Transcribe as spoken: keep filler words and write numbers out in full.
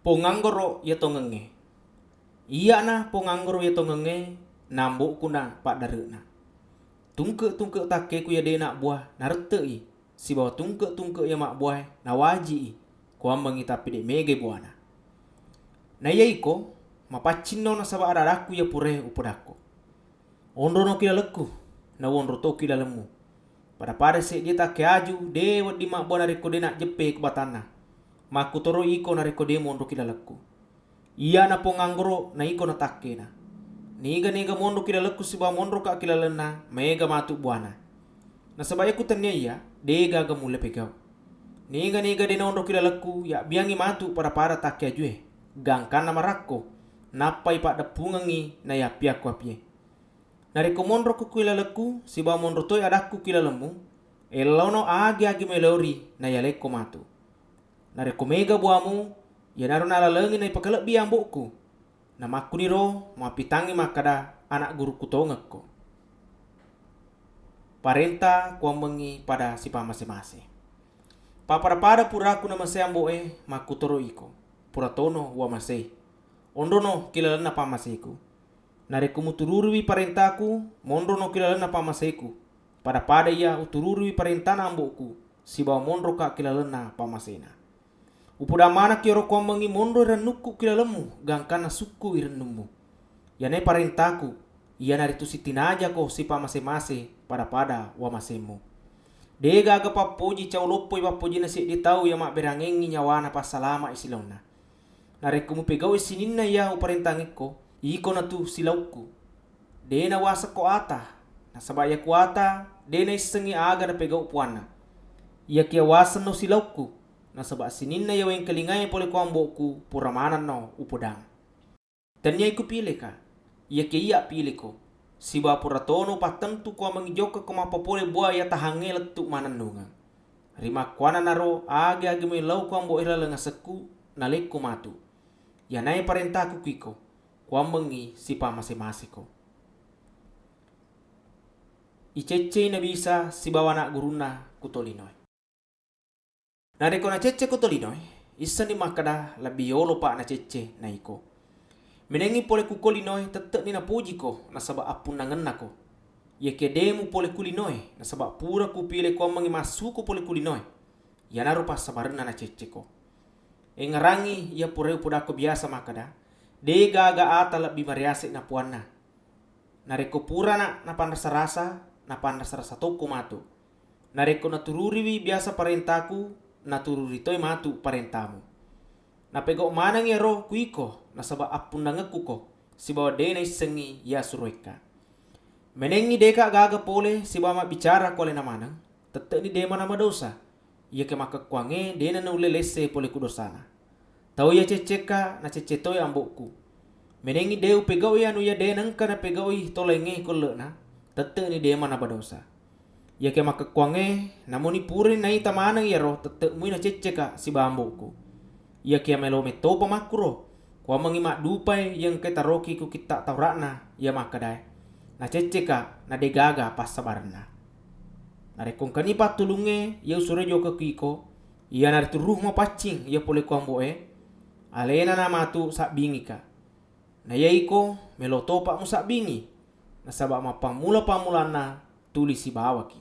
Pong anggoro iya tongengngé. Iyana pong anggoro iya tongengngé, na ambo'ku na paddare'na. Tungke-tungke takkéku iya dé' nabbua narette'i, sibawa tungke-tungke iya mabbuaé nawaji'i, kuwammengngi tapi dé' mégai buwana. Na iya iko, mapaccinno nasaba ada-adakku iya puraé upodakko. Onrono ki lalekku, nawonro to ki lalemmu. Pada-pada séddié takké aju, dé' wedding mabbua narékko dé' najjeppé ku batanna. Makkutoro iko narékko dé' monro ki lalekku. Iyana pong anggoro na iko na takkéna. Niga-niga monro ki lalekku sibawa monroka ki lalenna, maéga matu buwana. Nasaba iya kutenniya iya, dé' gaga mulle pégau. Niga-niga dé' naonro ki lalekku, yabbiyangngi matu pada-pada takké ajué, gangkanna marakko, nappai paddeppungengngi na yappiakku apié. Narékko monroko ki lalekku, sibawa monro toi adakku ki lalemmu, éllaono agi-agi maélori na yalekko matu. Narékko méga buwamu, iyanaro nalalengi naipakalebbi ambo'ku. Namakkuniro mappitangngi makkada ana' gurukku tongekko. Parénta kuwammengngi pada sipamasé-masé. Pappada-pada puraku namasé ambo'é, makkutoro iko. Pura tono uwamaséi. Onrono ki lalenna pammaséku. Narékko mutururiwi paréntaku, monrono ki lalenna pammaséku. Pada-pada iya utururiwi paréntana ambo'ku, sibawa monroka ki lalenna pammaséna. Upodang manekki iyaro kuwammengngi monroi rennukku ki lalemmu, gangkanna sukku irennummu. Iyanaé paréntaku, iyanaritu sitinajako sipamasé-masé pada-pada uwamasémmu. Dé' gaga pappoji cau loppoi pappojinna séddi tau iya mabbérangéngngi nyawana passalama'i silaonna. Narékko mupégau'i sininna iya uparéntangngékko, ikonatu silaukku. Dé' nawasekko ata, nasaba iya kuwata dé' naissengngi aga napégau puwanna. Iyakiya wasenno silaukku, nasaba sininna iya wéngkalingaé polé ku ambo'ku pura manenno upodang. Tenniya ikupiléka, iyakiya iya piléko, sibawa pura tono upattentu kuwammengngi jokkako mappapolé buwa iya tahangngé lettu manennungeng. Rimakkuwannanaro agi-agi mélau ku ambo'é laleng asekku, nalékko matu. Iyanaé paréntaku ku iko, kuwammengngi sipamasé-maséko. Icéccéi Nabi Isa sibawa ana' gurunna ku tolinoé. Narékko nacéccéko tolinoé, issenni makkada lebbi yolopa nacéccé na iko. Ménéngngi polé ku ko linoé, tette'ni napojiko nasaba appunnangennako. Iyakiya dé' mupolé ku linoé, nasaba pura kupilé kuwammengngi massuko polé ku linoé, iyanaro passabarenna nacéccéko. Éngngerangngi iya puraé upodakko biyasa makkada, dé' gaga ata lebbi mariasé' na puwanna. Narékko purana napanrasa-rasa, napanrasa-rasa tokko matu. Narékko natururiwi biyasa paréntaku, natururi toi matu paréntamu. Napégau maneng iyaro ku iko, nasaba appunnangekkuko, sibawa dé' naissengngi iya suroékka. Ménéngngi dé'ka gaga polé sibawa mabbicara ku aléna maneng, tette'ni dé' manamadosa. Iyakiya makkekkuwangngé dé' nanaullé léssé polé ku dosana. Tau iya céccékka, nacéccé toi ambo'ku. Ménéngngi dé' upégau'i anu iya dé' naengka napégau'i to laingngé ku elle'na, tette'ni dé' manaba dosa. Iyakiya makkekkuwangngé, namuni purani naita maneng iyaro, tette'mui nacéccéka sibawa ambo'ku. Iyakiya mélo mettopa makkuro, kuwammengngi maddupai iya engkaé taroki ku kitta' Taura'na iya makkedaé, nacéccéka na dé' gaga passabarenna. Narékko engkani pattulungngé iya usuroé jokka ku iko, iyanaritu ruh mapaccing iya polé ku ambo'é, aléna na matu sabbingika. Na iya iko mélo topa musabbingi, nasaba mappammula-pammulanna tuli sibawaki.